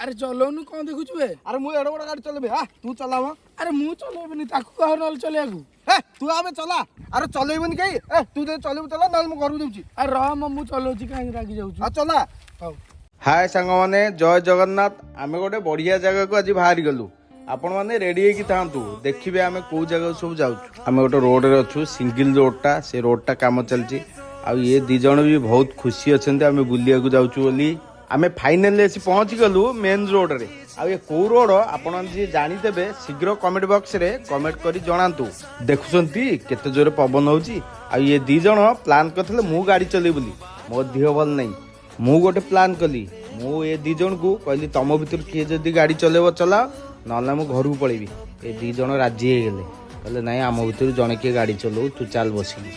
ଆରେ ଚଲଉନୁ, କଣ ଦେଖୁଛୁ ବେ? ଆରେ, ମୁଁ ଏଡେ ବଡ଼ ଗାଡ଼ି ଚଲେଇବି? ଆ, ତୁ ଚଲାବ। ଆରେ, ମୁଁ ଚଲେଇବିନି, ତାକୁ କହ ନହେଲେ ଚଲେଇବାକୁ। ହେ, ତୁ ଆବେ ଚଲା। ଆରେ, ଚଲେଇବୁନି କେହି? ଏ, ତୁ ଯଦି ଚଲେଇବୁ ଚଲା, ନହେଲେ ମୁଁ ଘରକୁ ଯାଉଛି। ଆରେ ରହ ମ, ମୁଁ ଚଲଉଛି, କାହିଁକି ରାଗି ଯାଉଛୁ? ଆଉ ଚଲା। ହଉ। ହାଏ ସାଙ୍ଗମାନେ, ଜୟ ଜଗନ୍ନାଥ। ଆମେ ଗୋଟେ ବଢ଼ିଆ ଜାଗାକୁ ଆଜି ବାହାରି ଗଲୁ। ଆପଣମାନେ ରେଡ଼ି ହେଇକି ଥାଆନ୍ତୁ, ଦେଖିବେ ଆମେ କୋଉ ଜାଗାକୁ ସବୁ ଯାଉଛୁ। ଆମେ ଗୋଟେ ରୋଡ଼ରେ ଅଛୁ, ସିଙ୍ଗିଲ ରୋଡ଼ଟା, ସେ ରୋଡ଼ଟା କାମ ଚାଲିଛି। ଆଉ ଇଏ ଦି ଜଣ ବି ବହୁତ ଖୁସି ଅଛନ୍ତି ଆମେ ବୁଲିବାକୁ ଯାଉଛୁ ବୋଲି। ଆମେ ଫାଇନାଲି ଆସି ପହଞ୍ଚି ଗଲୁ ମେନ୍ ରୋଡ଼ରେ। ଆଉ ଏ କୋଉ ରୋଡ଼, ଆପଣ ଯିଏ ଜାଣିଦେବେ ଶୀଘ୍ର କମେଣ୍ଟ ବକ୍ସରେ କମେଣ୍ଟ କରି ଜଣାନ୍ତୁ। ଦେଖୁଛନ୍ତି କେତେ ଜୋରେ ପବନ ହେଉଛି। ଆଉ ଇଏ ଦି ଜଣ ପ୍ଲାନ୍ କରିଥିଲେ ମୁଁ ଗାଡ଼ି ଚଲେଇବି ବୋଲି, ମୋ ଦେହ ଭଲ ନାହିଁ। ମୁଁ ଗୋଟେ ପ୍ଲାନ୍ କଲି। ମୁଁ ଏ ଦି ଜଣକୁ କହିଲି, ତମ ଭିତରୁ କିଏ ଯଦି ଗାଡ଼ି ଚଲେଇବ ଚଲାଅ, ନହେଲେ ମୁଁ ଘରକୁ ପଳେଇବି। ଏ ଦି ଜଣ ରାଜି ହେଇଗଲେ। କହିଲେ, ନାଇଁ, ଆମ ଭିତରୁ ଜଣେ କିଏ ଗାଡ଼ି ଚଲଉ, ତୁ ଚାଲ ବସିକି।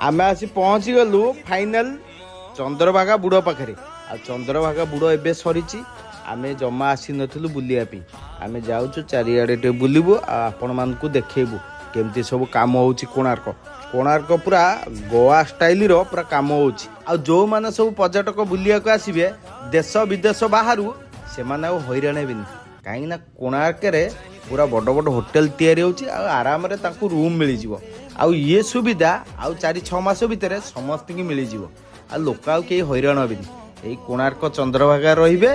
ଆମେ ଆସି ପହଞ୍ଚିଗଲୁ ଫାଇନାଲ ଚନ୍ଦ୍ରଭାଗା ବୁଡ଼ ପାଖରେ। ଆଉ ଚନ୍ଦ୍ରଭାଗା ବୁଡ଼ ଏବେ ସରିଛି। ଆମେ ଜମା ଆସିନଥିଲୁ ବୁଲିବା ପାଇଁ। ଆମେ ଯାଉଛୁ ଚାରିଆଡ଼େ ଟିକେ ବୁଲିବୁ ଆଉ ଆପଣମାନଙ୍କୁ ଦେଖେଇବୁ କେମିତି ସବୁ କାମ ହେଉଛି କୋଣାର୍କ। କୋଣାର୍କ ପୁରା ଗୋଆ ଷ୍ଟାଇଲର ପୁରା କାମ ହେଉଛି। ଆଉ ଯେଉଁମାନେ ସବୁ ପର୍ଯ୍ୟଟକ ବୁଲିବାକୁ ଆସିବେ ଦେଶ ବିଦେଶ ବାହାରୁ, ସେମାନେ ଆଉ ହଇରାଣ ହେବେନି, କାହିଁକିନା କୋଣାର୍କରେ ପୁରା ବଡ଼ ବଡ଼ ହୋଟେଲ ତିଆରି ହେଉଛି ଆଉ ଆରାମରେ ତାଙ୍କୁ ରୁମ୍ ମିଳିଯିବ। ଆଉ ଇଏ ସୁବିଧା ଆଉ 4-6 ମାସ ଭିତରେ ସମସ୍ତଙ୍କୁ ମିଳିଯିବ। ଆଉ ଲୋକ ଆଉ କେହି ହଇରାଣ ହେବେନି। ଏଇ କୋଣାର୍କ ଚନ୍ଦ୍ରଭାଗା ରହିବେ,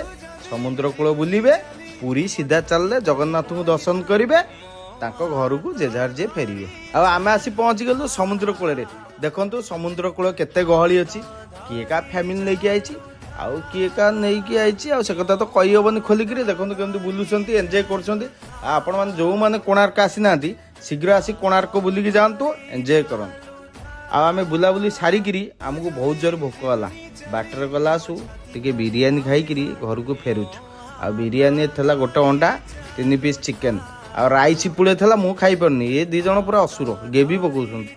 ସମୁଦ୍ର କୂଳ ବୁଲିବେ, ପୁରୀ ସିଧା ଚାଲିଲେ ଜଗନ୍ନାଥଙ୍କୁ ଦର୍ଶନ କରିବେ, ତାଙ୍କ ଘରକୁ ଯେଝାର ଯିଏ ଫେରିବେ। ଆଉ ଆମେ ଆସି ପହଞ୍ଚିଗଲୁ ସମୁଦ୍ର କୂଳରେ। ଦେଖନ୍ତୁ ସମୁଦ୍ର କୂଳ କେତେ ଗହଳି ଅଛି। କିଏ କାହା ଫ୍ୟାମିଲି ନେଇକି ଆଇଛି ଆଉ କିଏ କାହା ନେଇକି ଆଇଛି, ଆଉ ସେ କଥା ତ କହିହେବନି ଖୋଲିକିରି। ଦେଖନ୍ତୁ କେମିତି ବୁଲୁଛନ୍ତି, ଏନ୍ଜୟ କରୁଛନ୍ତି। ଆଉ ଆପଣମାନେ ଯେଉଁମାନେ କୋଣାର୍କ ଆସିନାହାନ୍ତି, ଶୀଘ୍ର ଆସି କୋଣାର୍କ ବୁଲିକି ଯାଆନ୍ତୁ, ଏନ୍ଜୟ କରନ୍ତୁ। ଆଉ ଆମେ ବୁଲାବୁଲି ସାରିକିରି ଆମକୁ ବହୁତ ଜୋରେ ଭୋକ ହେଲା। ବାଟରେ ଗଲା ଆସୁ ଟିକେ ବିରିୟାନୀ ଖାଇକିରି ଘରକୁ ଫେରୁଛୁ। ଆଉ ବିରିୟାନୀ ଥିଲା ଗୋଟେ ଅଣ୍ଡା, ତିନି ପିସ୍ ଚିକେନ୍ ଆଉ ରାଇସ୍ ପୁଳେ ଥିଲା। ମୁଁ ଖାଇପାରୁନି, ଏ ଦୁଇ ଜଣ ପୁରା ଅସୁର ଗେବି ପକାଉଛନ୍ତି।